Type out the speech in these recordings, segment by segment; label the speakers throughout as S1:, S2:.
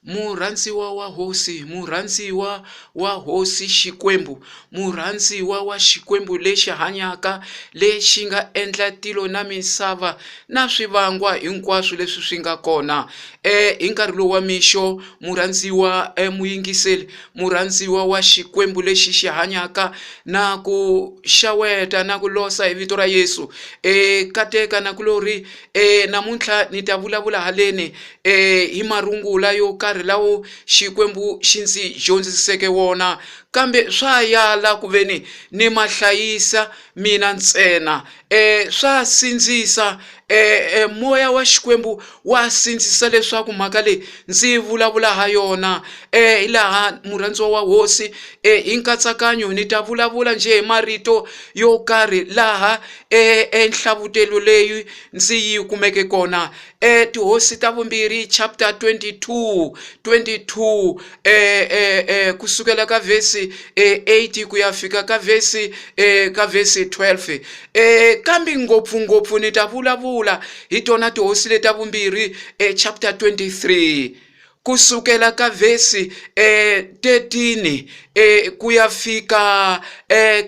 S1: Murhandziwa wa Hosi, murhandziwa wa Hosi Xikwembu, murhandziwa wa Xikwembu lexi hanyaka, lexi nga endla tilo na misava na swivangwa hinkwaswo leswi swi nga kona. Hi nkarhi lowu wa mixo, murhandziwa muyingiseli, murhandziwa wa Xikwembu lexi xi hanyaka na ku xaweta na ku losa hi vito ra Yesu. Kateka nakulorhi, namuntlha ni ta vulavula haleni hi marungula yo karhi lawo Xikwembu xi ndzi dyondziseke wona, kambe swa yala ku ve ni ni ma hlayisa mina ntsena. Swa sindzisa moya wa Xikwembu wa sindzisa leswaku mhaka leyi ndzi vulavula ha yona. Hi laha murhandziwa wa Hosi hi nkatsakanyo ni ta vulavula njhe hi marito yo karhi laha enhlavutelo leyi ndzi yi kumeke kona. Tihosi ta vumbirhi chapter 22 22 kusukela ka vhesi 8 ku ya fika ka vhesi ka vhesi 12. Kambe ngopfungopfu ni ta vulavula hi tona tihosi leta vumbirhi chapter 23 kusukela ka vhesi 13 ku ya fika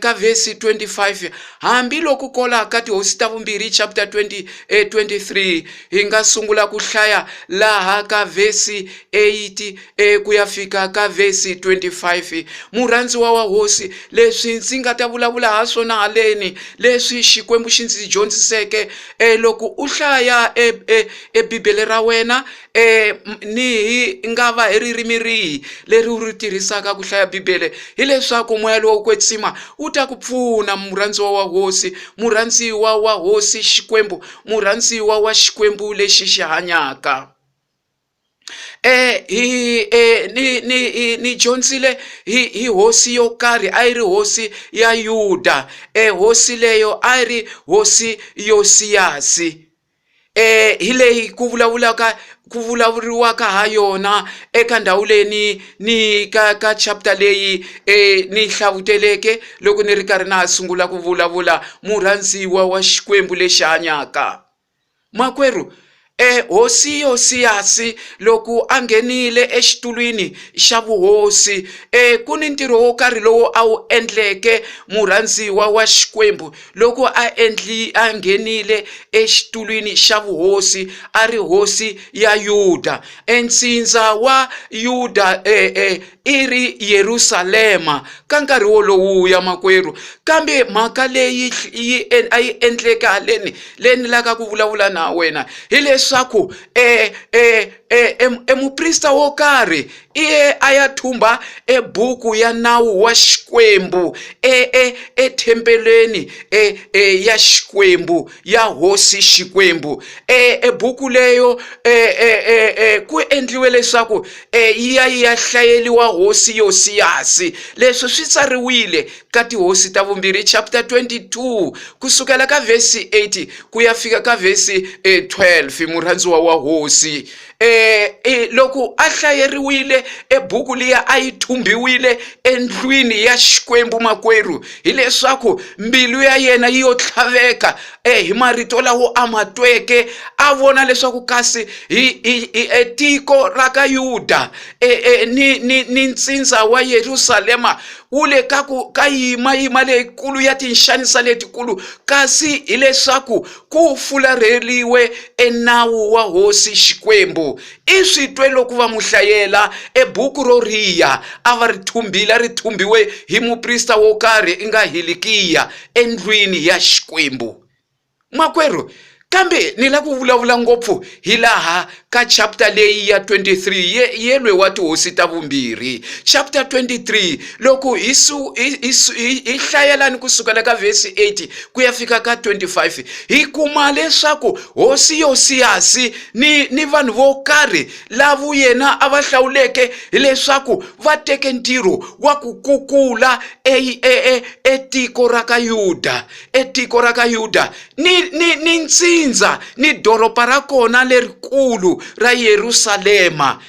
S1: ka vhesi 25. Hambiloko kola ka tihosi ta vumbirhi chapter 20 23 hi nga sungula ku hlaya laha ka vhesi 8 ku ya fika ka vhesi 25. Murhandziwa wa Hosi, leswi ndzi nga ta vulavula ha swona haleni, leswi Xikwembu xi ndzi dyondziseke, loko u hlaya e Bibele ra wena, ni hi nga va hi ririmi rihi leri u ri tirhisaka ku hlaya Bibele, hileswaku moya lowo kwetsima wu ta ku pfuna, murhandziwa wa Hosi, murhandziwa wa Hosi Xikwembu, murhandziwa wa Xikwembu lexi xi hanyaka. Hi ni ni ni dyondzile hi hi hosi yo karhi a yi ri hosi ya Yuda, hosi leyo a yi ri hosi Yosiyasi. Hi leyi ku vulavulaka ku vulavuriwaka ha yona eka ndhawu leyi ni ni ka ka chapter leyi ni yi hlavuteleke loko ni ri karhi na ha sungula ku vulavula murhandziwa wa Xikwembu lexi hanyaka. Makwerhu hosi Yosiyasi loko a nghenile exitulwini xa vuhosi ku ni ntirho wo karhi lowu a wu endleke murhandziwa wa Xikwembu loko a endli a nghenile exitulwini xa vuhosi a ri hosi ya Yuda. Entsindza wa Yuda i ri Yerusalema ka nkarhi wolowuya makwerhu. Kambe mhaka leyi yi a yi endleke haleni leyi ni lavaka ku vulavula na wena hileswaku e muprista wo karhi i ye a ya thumba e buku ya nawu wa Xikwembu e e etempeleni e e ya Xikwembu ya hosi Xikwembu. E buku leyo e ku endliwe leswaku yi ya yi ya hlayeriwa hosi Yosiyasi. Leswi swi tsariwile ka Tihosi ta Vumbirhi chapter 22 kusukela ka vhesi 8 ku ya fika ka vhesi 12. Murhandziwa wa hosi loko a hlayeriwile e buku liya a yi thumbiwile endlwini ya Xikwembu makwerhu, hileswaku mbilu ya yena yi yo tlhaveka hi marito lawo a ma tweke, a vona leswaku kasi hi hi hi tiko ra ka Yuda ni ni ni ntsindza wa Yerusalema wu le ka ku ka yimayima leyikulu ya tinxanisa letikulu, kasi hileswaku ku fularheliwe e nawu wa Hosi Xikwembu. I swi twe loko va n'wi hlayela e buku ro riya a va ri thumbile, a ri thumbiwe hi muprista wo karhi i nga Hilikiya endlwini ya Xikwembu. Makwerhu, kambe ni lava ku vulavula ngopfu hi laha ka chapter leyi ya 23 ye yelwe wa Tihosi ta Vumbirhi. Chapter 23 loko hi su hi hi hi hlayelani kusukela ka vhesi 8 ku ya fika ka 25 hi kuma leswaku hosi Yosiyasi ni ni vanhu vo karhi lavo yena a va hlawuleke hileswaku va teke ntirho wa ku kukula e e e tiko ra ka Yuda etiko ra ka Yuda ni ni ni ntsindza ni doroba ra kona lerikulu ra Yerusalema.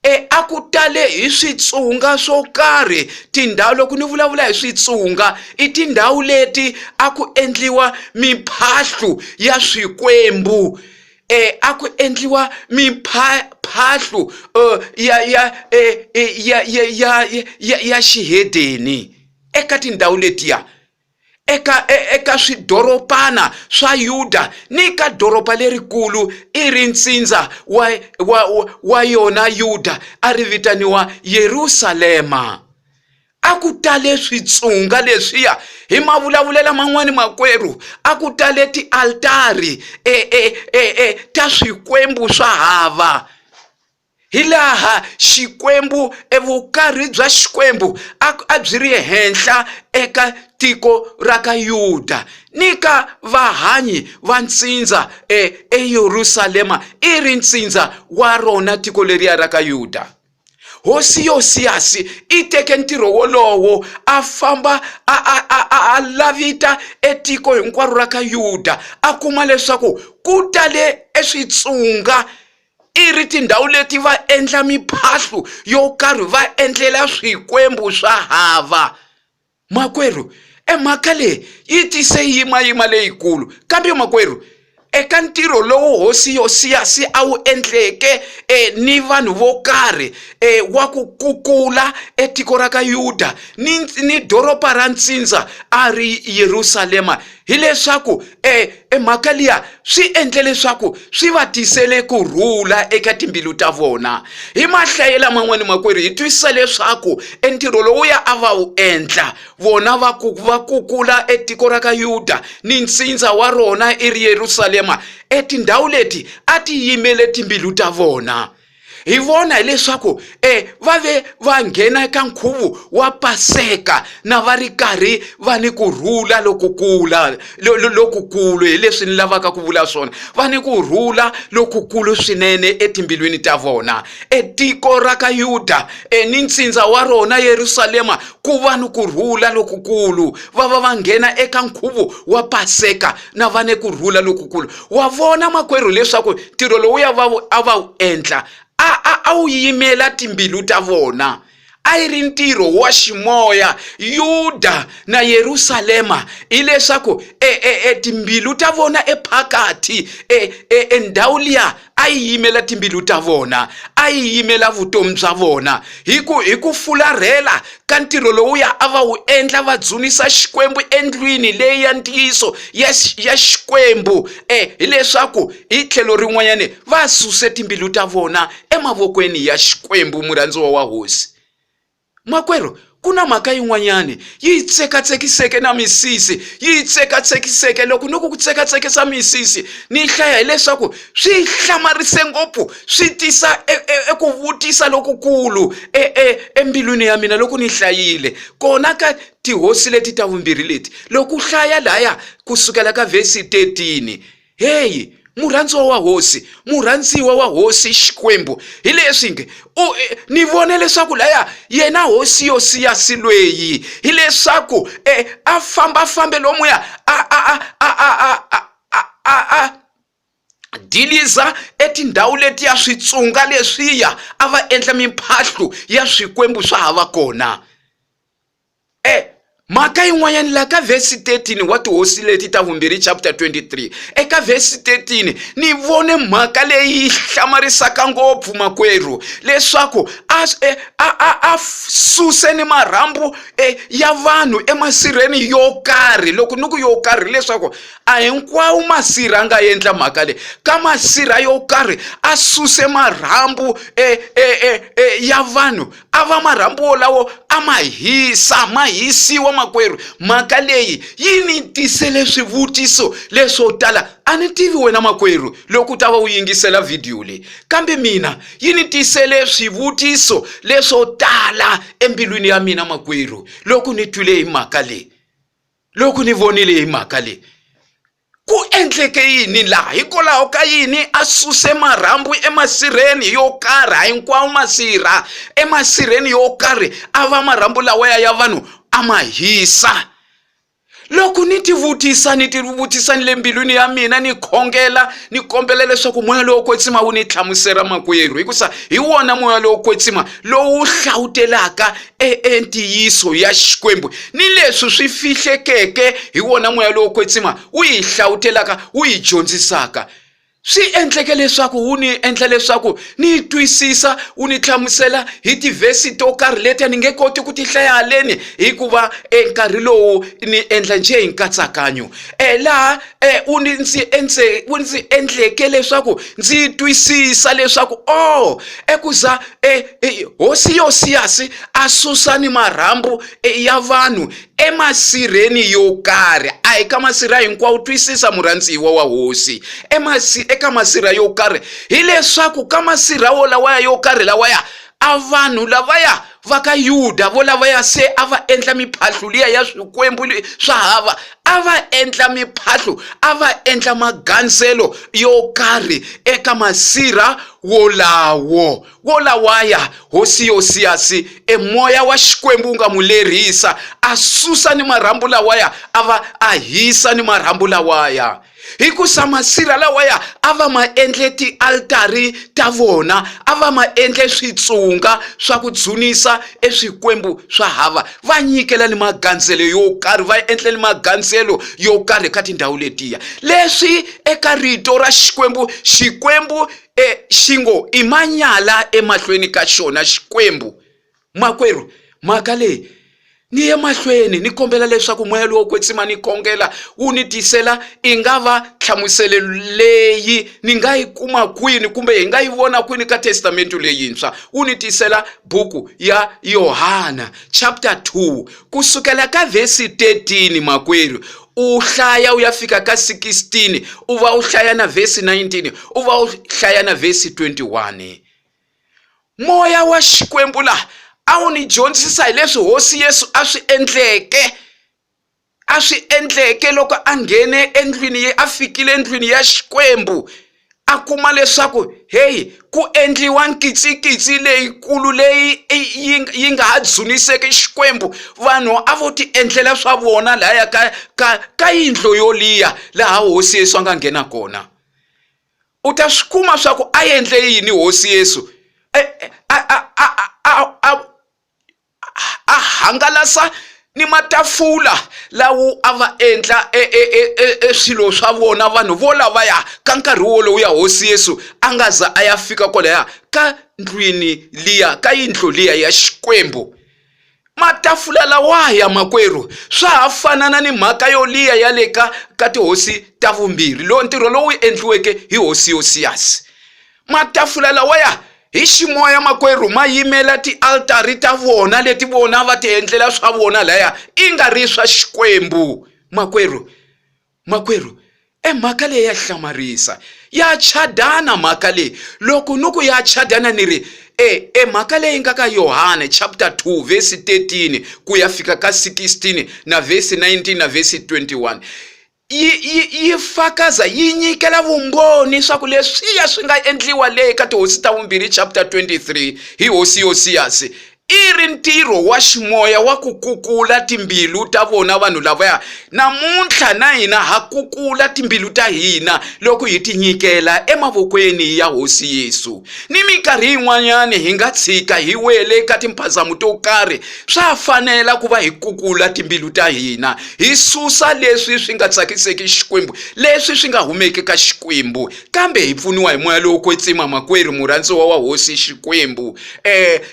S1: E a ku tale hi switsunga swo karhi tindhawu loko ni vulavula hi switsunga i tindhawu leti a ku endliwa mimphahlu ya swikwembu. A ku endliwa mimphahlo ya ya ya ya ya ya ya xihedeni eka tindhawu letiya eka eka swidorobana swa Yuda ni ka doroba lerikulu i ri ntsindza wa wa wa yona Yuda a ri vitaniwa Yerusalema. A ku tale switsunga leswiya hi mavulavulelo man'wani makwerhu a ku tale tialtari e e e e ta swikwembu swa hava hi laha Xikwembu evukarhi bya Xikwembu a a byi ri henhla eka tiko ra ka Yuda ni ka vahanyi va ntsindza e eYerusalema i ri ntsindza wa rona tiko leriya ra ka Yuda. Hosi Yosiyasi i teke ntirho wolowo a famba a a a a, a lavita etiko hinkwaro ra ka Yuda a kuma leswaku ku tale eswitsunga i ri tindhawu leti va endla miphahlo yo karhi va endlela swikwembu swa hava. Makwerhu, e mhaka leyi yi tise yimayima leyikulu. Kambe makwerhu, eka ntirho lowu hosi Yosiyasi a wu endleke e, ni vanhu vo karhi e, wa ku kukula etiko ra ka Yuda ni, ni doroba ra ntsindza a ri Yerusalema, hileswaku e, e mhaka liya swi endle leswaku swi va tisele ku rhula eka timbilu ta vona. Hi mahlayela man'wani makwerhu hi twisisa leswaku e ntirho lowuya a va wu endla vona va ku va kukula etiko ra ka Yuda ni ntsindza wa rona i ri Yerusalema e tindhawu leti a ti yimele timbilu ta vona. Hi vona hileswaku e va ve va nghena eka nkhuvo wa Paseka na va ri karhi va ni ku rhula lokukula lokukulu hi leswi ni lavaka ku vula swona va ni ku rhula lokukulu swinene etimbilwini ta vona e tiko ra ka Yuda e ni ntsindza wa rona Yerusalema ku va ni ku rhula lokukulu va va va nghena eka nkhuvo wa Paseka na va ni ku rhula lokukulu wa vona makwerhu leswaku ntirho lowuya va a va wu endla a a a wu yimela timbilu ta vona a yi ri ntirho wa ximoya Yuda na Yerusalema hileswaku e, e, e timbilu ta vona ephakathi e, e, e ndhawu liya a yi yimela timbilu ta vona a yi yimela vutomi bya vona hi ku hi ku fularhela ka ntirho lowuya a va wu endla va dzunisa Xikwembu endlwini leyi ya ntiyiso ya ya Xikwembu e hileswaku hi tlhelo rin'wanyani va suse timbilu ta vona emavokweni ya Xikwembu murhandziwa wa hosi. Makwerhu, ku na mhaka yin'wanyani yi yi tsekatsekiseke na misisi, yi yi tsekatsekiseke. Loko ni ku ku tsekatsekisa misisi ni hlaya hileswaku swi hlamarise ngopfu, swi tisa e, e, eku vutisa lokukulu e, e, embilwini ya mina loko ni hlayile kona ka tihosi leti ta vumbirhi leti. Loko u hlaya laya kusukela ka vhesi 13 Heyi, murhandziwa wa hosi, murhandziwa wa hosi Xikwembu, hi leswi nge u e, ni vone leswaku laya yena hosi Yosiyasi lweyi hileswaku e, a fambafambe lomuya a a a a a a a a a diliza etindhawu letiya switsunga leswiya a va endla mimphahlo ya swikwembu swa hava kona. E mhaka yin'wanyana laha ka vhesi 13 wa tihosi leti ta vumbirhi chapter 23 eka vhesi 13 ni vone mhaka leyi hlamarisaka ngopfu makwerhu leswaku a e, a a a suse ni marhambu e, ya vanhu emasirheni yo karhi loko ni ku yo karhi leswaku a hinkwawo masirha a nga endla mhaka leyi ka masirha yo karhi a suse marhambu e, e, e, e, ya vanhu a va marhambu wolawo a ma hisa ma hisiwa makwerhu mhaka leyi yi ni tisele swivutiso leswo tala a ni tivi wena makwerhu loko u ta va u yingisela vhidiyo leyi kambe mina yi ni tisele swivutiso leswo tala embilwini ya mina makwerhu loko ni twile hi mhaka leyi loko ni vonile hi mhaka leyi Ku endleke yini laha? Hikwalaho ka yini a suse marhambu emasirheni yo karhi, hinkwawo masirha emasirheni yo karhi a va marhambu lawaya ya vanhu a ma hisa? Loko ni tivutisa ni tivutisa ni le mbilwini ya mina ni khongela ni kombela leswaku moya lowo kwetsima wu ni hlamusela makwerhu hikusa hi wona moya lowo kwetsima lowu hlawutelaka e ntiyiso ya Xikwembu ni leswi swi fihlekeke hi wona moya lowo kwetsima wu hi hlawutelaka wu hi dyondzisaka. Swi endleke leswaku wu ni endla leswaku ni yi twisisa, wu ni hlamusela hi tivhesi to karhi leti a ni nge koti ku ti hlaya haleni hikuva e nkarhi lowu ni endla njhe hi nkatsakanyo. E laha e wu ni ndzi endze wu ndzi endleke leswaku ndzi yi twisisa leswaku o eku za e hosi Yosiyasi a susa ni marhambu ya vanhu emasirheni yo karhi a hi ka masirha hinkwawo twisisa murhandziwa wa hosi emasi eka masirha yo karhi hileswaku ka masirha wo lawaya yo karhi lawaya a vanhu lavaya va ka Yuda vo lavaya se a va endla miphahlo liya ya swikwembu swa hava a va endla miphahlo a va endla magandzelo yo karhi eka masirha wolawo Wolawaya hosi Yosiyasi e moya wa Xikwembu wu nga mu lerhisa, a susa ni marhambu lawaya, a va a hisa ni marhambu lawaya. Hikusa masirha lawaya a va ma endle tialtari ta vona, a va ma endle switsunga swa ku dzunisa e swikwembu swa hava, va nyikela ni magandzelo yo karhi, va endle ni magandzelo yo karhi ka tindhawu letiya. Leswi eka rito ra Xikwembu, Xikwembu E, xi ngo i manyala emahlweni ka xona Xikwembu. Makwerhu, mhaka leyi ni ye mahlweni ni kombela leswaku moya lowo kwetsima ni khongela wu ni tisela i nga va nhlamuselo leyi ni nga yi kuma kwini kumbe hi nga yi vona kwini ka testamentu leyintshwa wu ni tisela buku ya Yohana chapter 2 ku sukela ka vhesi 13 makwerhu u hlaya u ya fika ka 16 u va u hlaya na vhesi 19 u va u hlaya na vhesi 21 moya wa xikwembu laha a wu ni dyondzisa hi leswi hosi yesu a swi endleke a swi endleke loko a nghene endlwini a fikile endlwini ya xikwembu a kuma leswaku heyi ku endliwa nkitsikitsi leyikulu leyi yi yi nga ha dzuniseki Xikwembu vanhu a vo ti endlela swa vona lahaya ka ka ka yindlu yoliya laha hosi Yesu a nga nghena kona u ta swi kuma swa ku a endle yini hosi Yesu a a a a a a hangalasa ni matafula lawo a va endla e, e, e, e swilo swa vona vanhu vo lavaya ka nkarhi wolowu ya hosi yesu a nga za a ya fika kwalaya ka ndlwini liya ka yindlu liya ya xikwembu matafula lawaya makwerhu swa ha fanana ni mhaka yoliya ya le ka ka tihosi ta vumbirhi lowu ntirho lowu endliweke hi hosi yosiyasi Matafula lawaya hi ximoya makwerhu ma yimela tialtari ta vona leti vona va ti endlela swa vona laya i nga ri swa Xikwembu makwerhu makwerhu e mhaka leyi ya hlamarisa ya chadana mhaka leyi loko ni ku ya chadana ni ri e e mhaka leyi nga ka Yohane chapter 2 verse 13 ku ya fika ka 16 na verse 19 na verse 21 yi yi yi fakaza yi nyikela vumbhoni swa ku leswiya swi nga endliwa le ka tihosi ta vumbirhi chapter 23 hi hosi yosiyasi i ri ntirho wa ximoya wa ku kukula timbilu ta vona vanhu lavaya namuntlha na hina ha kukula timbilu ta hina loko hi ti nyikela emavokweni ya hosi yesu ni minkarhi yin'wanyani hi nga tshika hi wele ka timphazamo to karhi swa fanela ku va hi kukula timbilu ta hina hi susa leswi swi nga tsakiseki Xikwembu leswi swi nga humeki ka Xikwembu kambe hi pfuniwa hi moya lowo kwetsima makwerhu murhandziwa wa hosi Xikwembu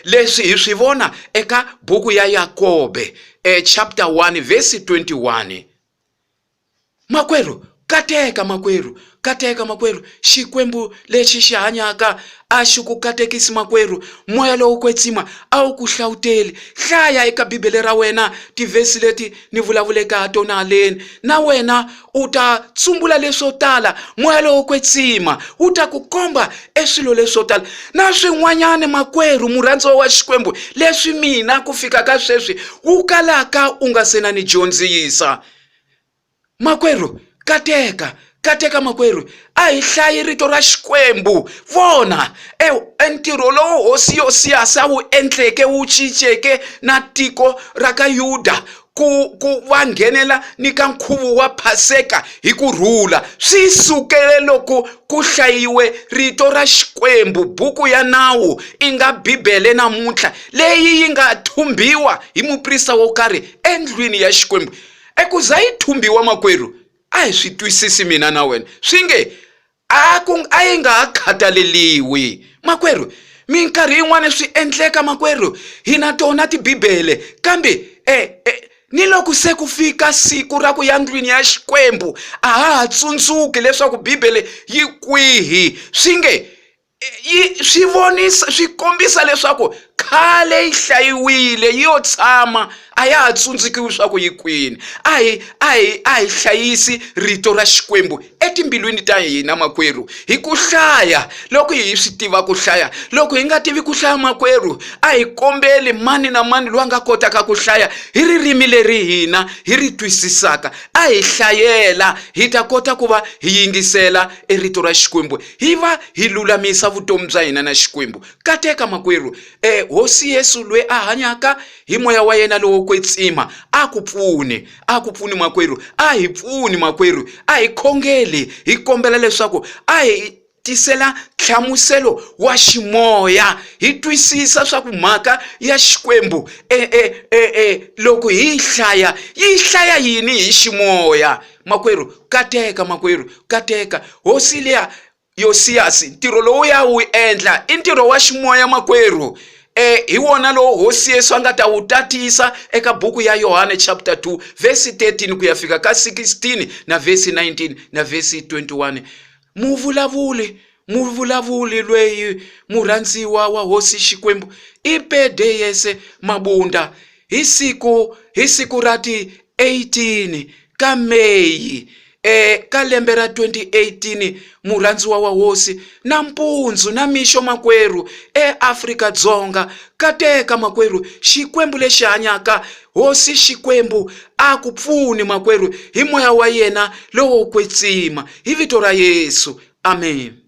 S1: leswi hi swi vona eka buku ya Yakobe chapter 1 verse 21 Makwerhu, kateka, makwerhu, kateka, makwerhu. Xikwembu lexi xi hanyaka a xi ku katekisi, makwerhu. Moya lowo kwetsima a wu ku hlawuteli. Hlaya eka Bibele ra wena tivhesi leti ni vulavuleke ha tona haleni, na wena u ta tsumbula leswo tala. Moya lowo kwetsima wu ta ku komba e swilo leswo tala na swin'wanyana, makwerhu murhandziwa wa Xikwembu, leswi mina ku fika ka sweswi wu kalaka u nga se na ni dyondzisa. Makwerhu, kateka, kateka makwerhu, a hi hlayi rito ra Xikwembu. Vona, e, e ntirho lowu hosi Yosiyasi a wu endleke wu cinceke na tiko ra ka Yuda ku ku va nghenela ni ka nkhuvo wa Paseka hi ku rhula swi sukele loko ku hlayiwe rito ra Xikwembu, buku ya nawu i nga Bibele namuntlha leyi yi nga thumbiwa hi muprista wo karhi endlwini ya Xikwembu. Eku za yi thumbiwa makwerhu, a hi swi twisisi mina na wena. Swi nge A ku a yi nga ha khathaleriwi makwerhu minkarhi yin'wani swi endleka makwerhu hi na tona tibibele kambe ni loko se ku fika siku ra ku ya ndlwini ya Xikwembu a ha ha tsundzuki leswaku bibele yi kwihi swi nge yi swi vonisa swi kombisa leswaku khale yi hlayiwile yi yo tshama a ya ha tsundzukiwi swa ku yi kwini a hi a hi a hi hlayisi rito ra Xikwembu etimbilwini ta hina makwerhu hi ku hlaya loko hi swi tiva ku hlaya loko hi nga tivi ku hlaya makwerhu a hi kombeli mani na mani loyi a nga kotaka ku hlaya hi ririmi leri hina hi ri twisisaka a hi hlayela hi ta kota ku va hi yingisela e rito ra Xikwembu hi va hi lulamisa vutomi bya hina na Xikwembu kateka makwerhu e hosi Yesu loyi a hanyaka hi moya wa yena lowo kwetsima a ku pfuni a ku pfuni makwerhu a hi pfuni makwerhu a hi khongeli hi kombela leswaku a hi tisela nhlamuselo wa ximoya hi twisisa swa ku mhaka ya Xikwembu e e e e loko hi yi hlaya yi hlaya yini hi ximoya makwerhu kateka makwerhu kateka hosi liya Yosiyasi ntirho lowu ya wu endla i ntirho wa ximoya makwerhu hi wona lowu hosi Yesu a nga ta wu tatisa eka buku ya Yohane chapter 2 verse 13 ku ya fika ka 16 na verse 19 na verse 21 muvulavuli muvulavuli lweyi murhandziwa wa hosi Xikwembu i Pede Yese Mabunda hi siku hi siku ra ti 18 ka Meyi ka lembe ra 2018 murhandziwa wa hosi nampundzu na mixo makwerhu eAfrika-Dzonga kateka makwerhu Xikwembu lexi hanyaka hosi Xikwembu a ku pfuni makwerhu hi moya wa yena lowo kwetsima hi vito ra Yesu amen.